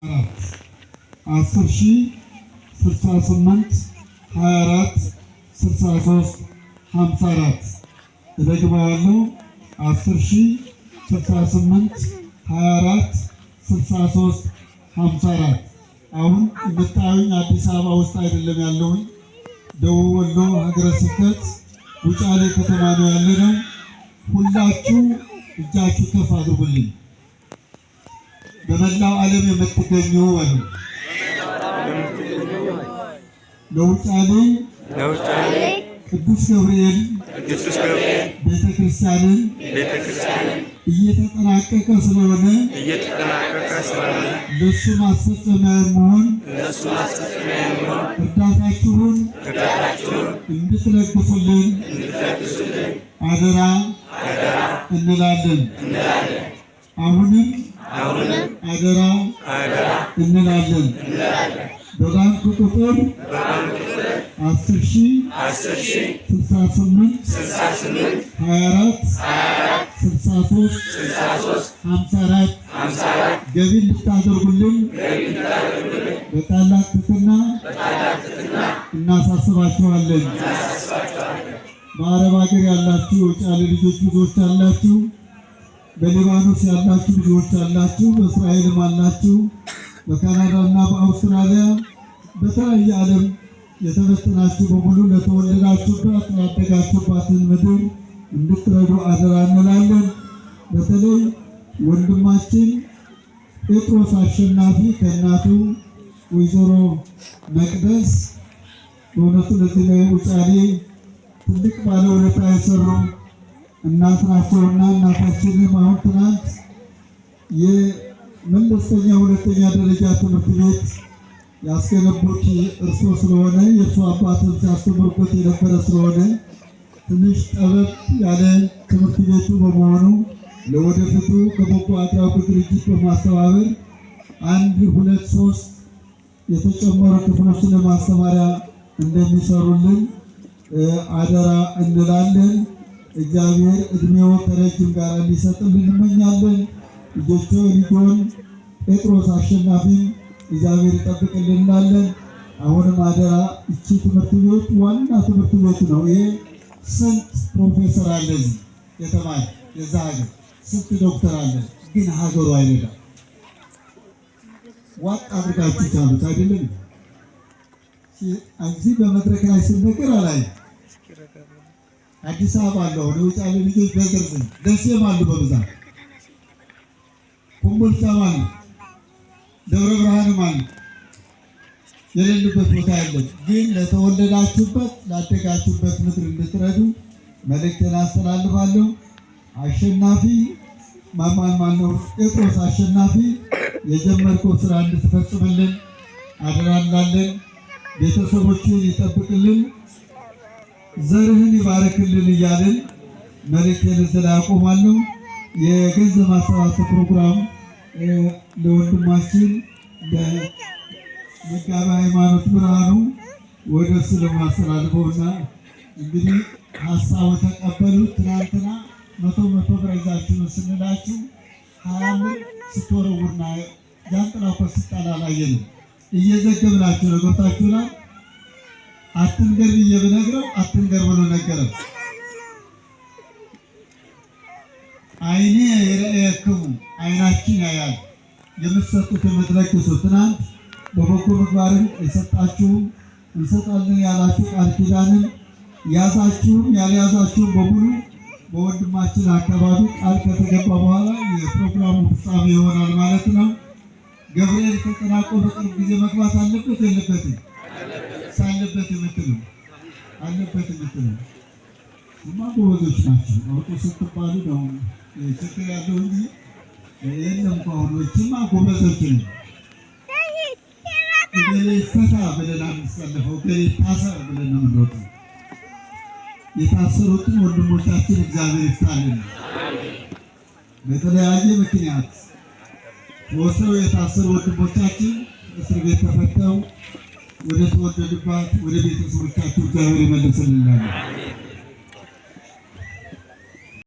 10,068 24 63 54። እደግመዋለሁ፣ 10,068 24 63 54። አሁን የምታዩኝ አዲስ አበባ ውስጥ አይደለም ያለሁኝ፣ ደቡብ ወሎ ሀገረ ስብከት ውጫሌ ከተማ ነው ያለነው። ሁላችሁ እጃችሁ ከፍ አድርጉልኝ። በመላው ዓለም የምትገኙ በሉ፣ ለውጫሌ ለውጫሌ ቅዱስ ገብርኤል ቅዱስ ገብርኤል ቤተ ክርስቲያንን ቤተ ክርስቲያን እየተጠናቀቀ ስለሆነ እየተጠናቀቀ ስለሆነ ለእሱ ማስፈጸሚያ የሚሆን ለእሱ ማስፈጸሚያ የሚሆን እርዳታችሁን እርዳታችሁን እንድትለግሱልን እንድትለግሱልን አደራ አደራ እንላለን። እንላለን። አሁንም አሁንም አደራ አደራ እንላለን። እንላለን። በባንክ ቁጥር በባንክ ቁጥር 10,000 10,000 68 68 24 24 63 63 54 54 ገቢ እንድታደርጉልን ገቢ እንድታደርጉልን በታላቅ ትሕትና በታላቅ ትሕትና እናሳስባችኋለን። እናሳስባችኋለን። በአረብ ሀገር ያላችሁ የውጫሌ ልጆች ብዙዎች አላችሁ። በሊባኖስ ያላችሁ ብዙዎች አላችሁ። በእስራኤልም አላችሁ። በካናዳ እና በአውስትራሊያ በተለያየ ዓለም የተበተናችሁ በሙሉ ለተወለዳችሁባት ላደጋችሁባትን ምድር እንድትረዱ አደራ እንላለን። በተለይ ወንድማችን ጴጥሮስ አሸናፊ ከእናቱ ወይዘሮ መቅደስ በእውነቱ ለዚህ ለውጫሌ ትልቅ ባለውለታ የሰሩ እናት ናቸውና እናታችንም አሁን ትናንት የመለስተኛ ሁለተኛ ደረጃ ትምህርት ቤት ያስገነቡት እርሶ ስለሆነ፣ የእርሶ አባትም ሲያስተምሩበት የነበረ ስለሆነ፣ ትንሽ ጠበብ ያለ ትምህርት ቤቱ በመሆኑ ለወደፊቱ ከበጎ አድራጎት ድርጅት በማስተባበር አንድ፣ ሁለት፣ ሶስት የተጨመሩ ክፍሎችን ለማስተማሪያ እንደሚሰሩልን አደራ እንላለን። እግዚአብሔር እድሜው ከረጅም ጋር እንዲሰጥልን እንመኛለን። ልጆቹ ልጆን ጴጥሮስ አሸናፊን እግዚአብሔር ይጠብቅልን እንላለን። አሁንም አደራ፣ እቺ ትምህርት ቤት ዋና ትምህርት ቤት ነው። ይሄ ስንት ፕሮፌሰር አለ እዚህ የተማረ፣ የዛ ሀገር ስንት ዶክተር አለ፣ ግን ሀገሩ አይረዳም። ዋጥ አድርጋችሁ ቻሉት አይደለም? እዚህ በመድረክ ላይ ስንነገር አላይ፣ አዲስ አበባ አሉ። አሁን የውጫሌ ልጆች በዝርዝር ደሴም አሉ በብዛት፣ ኮምቦልቻም አሉ፣ ደብረ ብርሃንም አሉ። የሌሉበት ቦታ የለም። ግን ለተወለዳችሁበት ላደጋችሁበት ምድር እንድትረዱ መልእክቴን አስተላልፋለሁ። አሸናፊ ማማን ማነው? ጴጥሮስ አሸናፊ፣ የጀመርከው ስራ እንድትፈጽምልን አደራ እንላለን። ቤተሰቦችን ይጠብቅልን፣ ዘርህን ይባርክልን እያልን መልእክቴን እዚህ ላይ አቆማለሁ። የገንዘብ ማሰባሰብ ፕሮግራም ለወንድማችን መጋቢ ሃይማኖት ብርሃኑ ወደ እሱ ለማስተላልፈውና እንግዲህ ሀሳቡ ተቀበሉ። ትናንትና 100 100 ብር ይዛችሁ ነው ስንላችሁ 20 ብር ስትወረውርና ጃንጥላ እኮ ስጣል አላየንም። እየዘገብናችሁ ነው። ገብታችሁናል። አትንገር ብዬ ብነግረው አትንገር ብሎ ነገረ። ዓይኔ ይርአየክሙ፣ ዓይናችን ያያል የምትሰጡት የምትለግሱት። ትናንት በበጎ ምግባርን የሰጣችሁም እንሰጣለን ያላችሁ ቃል ኪዳንን ያዛችሁም ያልያዛችሁም በሙሉ በወንድማችን አካባቢ ቃል ከተገባ በኋላ የፕሮግራሙ ፍጻሜ ይሆናል ማለት ነው። ገብርኤል ተጠናቆ በቅርብ ጊዜ መግባት አለበት የለበትም? ሳለበት የምትሉ፣ አለበት የምትሉ እማ ጎበዞች ናቸው። አውጡ ስትባሉ ነው ችግር ያለው እንጂ የለም እኮ አሁን እችማ ጎበዞች ነው። እገሌ ፈታ ብለን አንሰለፈው፣ እገሌ ታሰር ብለን ነው የምንወጣው። የታሰሩትን ወንድሞቻችን እግዚአብሔር ይፍታልን። በተለያየ ምክንያት ተወስነው የታሰሩ ወንድሞቻችን እስር ቤት ተፈተው ወደ ተወለዱባት ወደ ቤተሰቦቻቸው እግዚአብሔር ይመልስልናል።